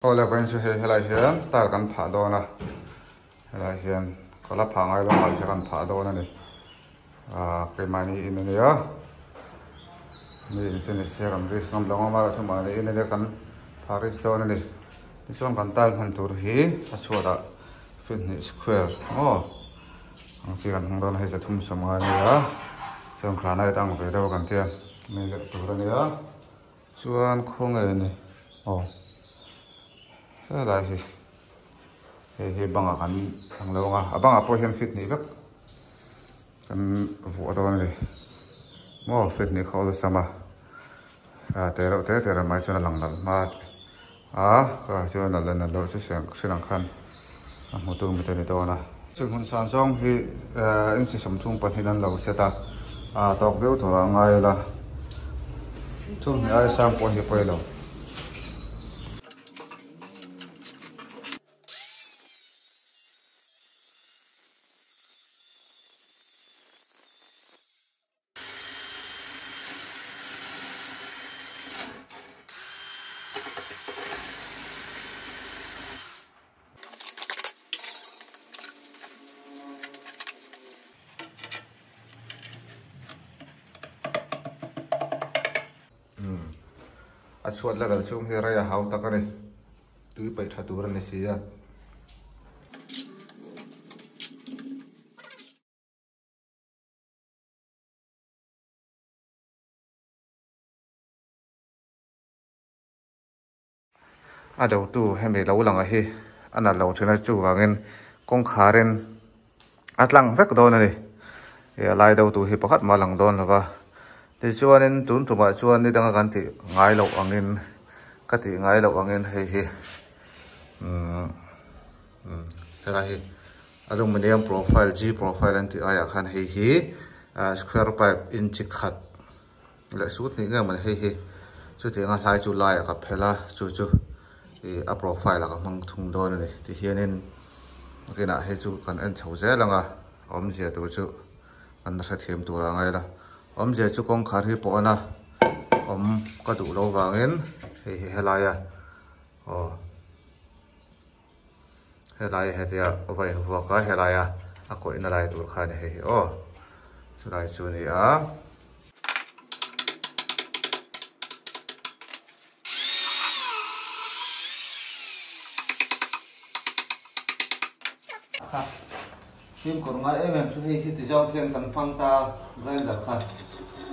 Aw le vawiin chu hei helai hian tile kan phah dawn a helai hian ka la phah ngai lo mahse kan phah dawn a ni ah keimahni in a nia mi in chu ni se kan risk ngam lo ngam a chu mahni in a nia kan phah risk dawn a ni tichuan kan tile hman tur hi a chhuatah feet hnih square maw ang chi kan hmang dawn a hei zathum sawmnga a nia chuan granite ang ve deuh a kan tia mai leh tur a nia. Chuan khawnge ni aw helai hi hei hi bangah kan ang lo ang a a bangah pawh hian fit nih vek kan vuah dawn a ni maw fit nih kha awlsam a a te reuh te te reuh mai chuan a lang nalh hma a a chuan a nalh leh nalh loh chu hriat ang khan a hmu tur mi te ni dawn a. Chu hmun san zawng hi inchi 32 an lo set a, a tawk viau tur ah ngai ila chu hnih ai sang pawh hi pawi lo. A chhuat level chhung hi rei a hau tak a ni tui paih tha tur a ni si a. A dotu hemi lo lang hi a nat lo thin a chuvangin kawngkharin a tlang vek dawn a ni ih a lai dotu hi pakhat mah a lang dawn lo va tichuanin tun tumah chuan ni danga kan tih ngai loh angin ka tih ngai loh angin hei hi umm helai hi aluminium profile G profile an tih aiah khan hei hi square pipe inch khat leh sut nih ngei mawni hei hi chutianga hlai chu laiah ka phel a chu chu ih a profile ah ka hmang thung dawn a ni tihianin nakinah hei chu kan en chho zel ang a awmzia tur chu kan hrethiam tur a ngai la awmzia chu kawngkhar hi pawh a awm ka duh loh vangin hei hi helaia aw. Helai hetia va invuak a helaia a kawihna lai tur kha a ni hei hi aw chulai chu a ni a. Kha fimkhur ngai em em chu hei hi ti zawng hian kan hmang ta grinder kha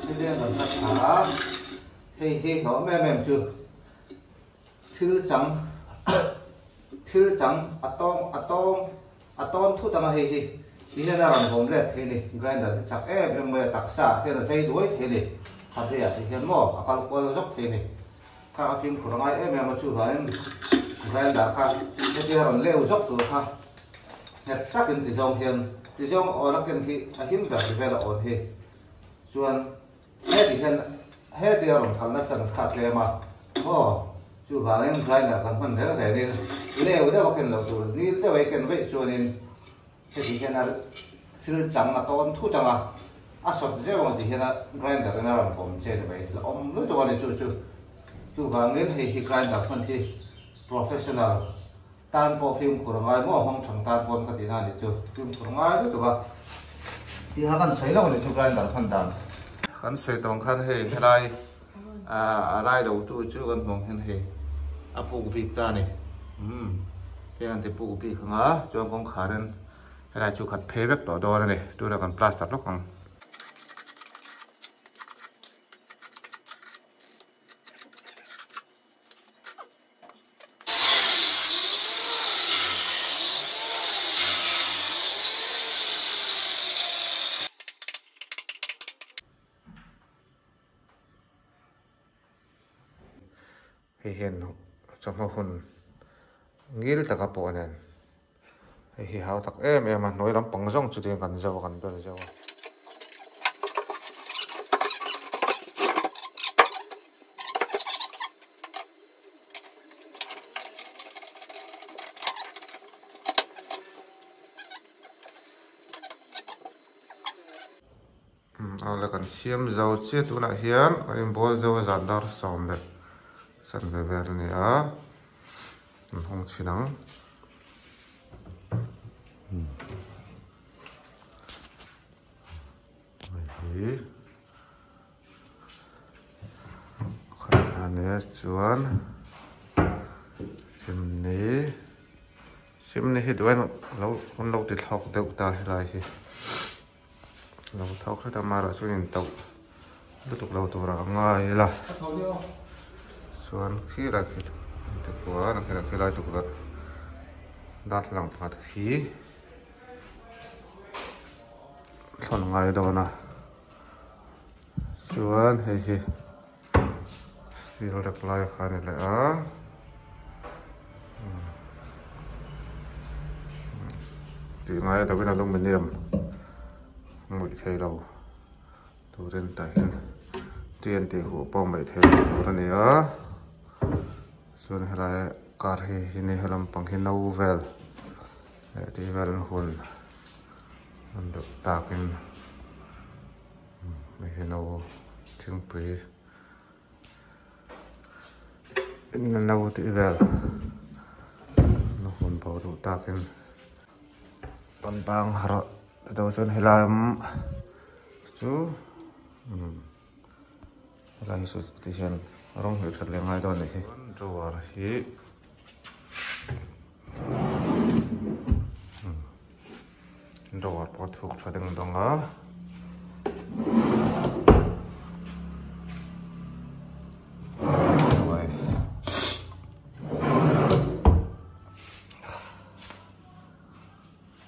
hetiang kan hlat thla a hei hi hlawm em em chu. Thil chang thil chang a tawng a tawng a tawn thut anga hei hi ti hian a rawn vawm let thei ni grinder hi chak em em mai a taksa ah chuan a zai duai thei ni khabe ah te hian maw a kal kual zawk thei ni kha a fimkhur a ngai em em a chuvangin grinder kha hetia rawn leu zawk tur kha nghet takin ti zawng hian ti zawng awn a ken hi a him ber ti vel a awn hi chuan Heti hian heti a rawn kalna chance kha a tlem a, maw? Chuvangin grinder kan hman reng rengin leu deuh a ken loh tur, nil deuh a i ken veih chuanin heti hian a thil chang a tawn thut ang a, a sawt zeuh ang ti hian a grinder in a rawn pawm che ni mai, la awm lutuk a ni chu chu. Chuvangin hei hi grinder hman hi professional Tan pawh fimkhur a ngai maw hmang thang tan pawn ka tihna a nih chu fimkhur ngai lutuk a tih kha kan sawi lo a nih chu grinder hman dan. Kan sawi tawng khan hei helai a lai do tu chu kan hmuh ang hian hei a puk bik ta a ni umm heng an ti puk bik ang a chuan kawngkhar in helai chu khat phei vek tawh dawn a ni tunah kan plaster lawk ang. Hei hian chawhma hun ngil taka pawh nen hei hi hau tak em em a hnuai lampang zawng chu tiang kan zo a kan bel zo a. Awle kan siam zo chiah tunah hian a inbual zo a zan dar 10 leh 7 vel a ni a. An hawng chhin ang. Hei hi khat a nia chuan chimney chimney hi duh em lo an lo ti thlawk deuh ta helai hi lo thlawk hret a amaherawhchu chuan intauh lutuk lo tur ah a ngai ila chuan khilai khi tukverh khilai tukverh darthlalang pakhat khi. Thlawn ngai dawn a chuan hei hi steel rek lai kha a ni leh a tih ngai lo in aluminium hmuih thei lo turin tah hian tui an tih huh pawh hmuih theih loh tur a ni a chuan helai car hi hi ni helam pang hi no vel leh tih vel an hun. An deuh takin hei hi no thingpui no tih vel an hun bo duh takin an bang harh a tah chuan helai awm chu helai hi chu ti hian rawng hnawih that leh ngai dawn a nih hi drawer hi. Drawer pawh a thuk tha ding dawng a.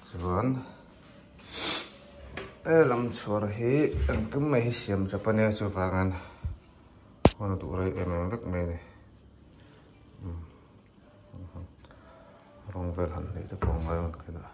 Chuan he lam chhuar hi engkim mai hi siam chawp a nia chuvangin hun a duh rei em em vek mai a ni. Rawng vel han neih te pawh a ngai ang khi dah.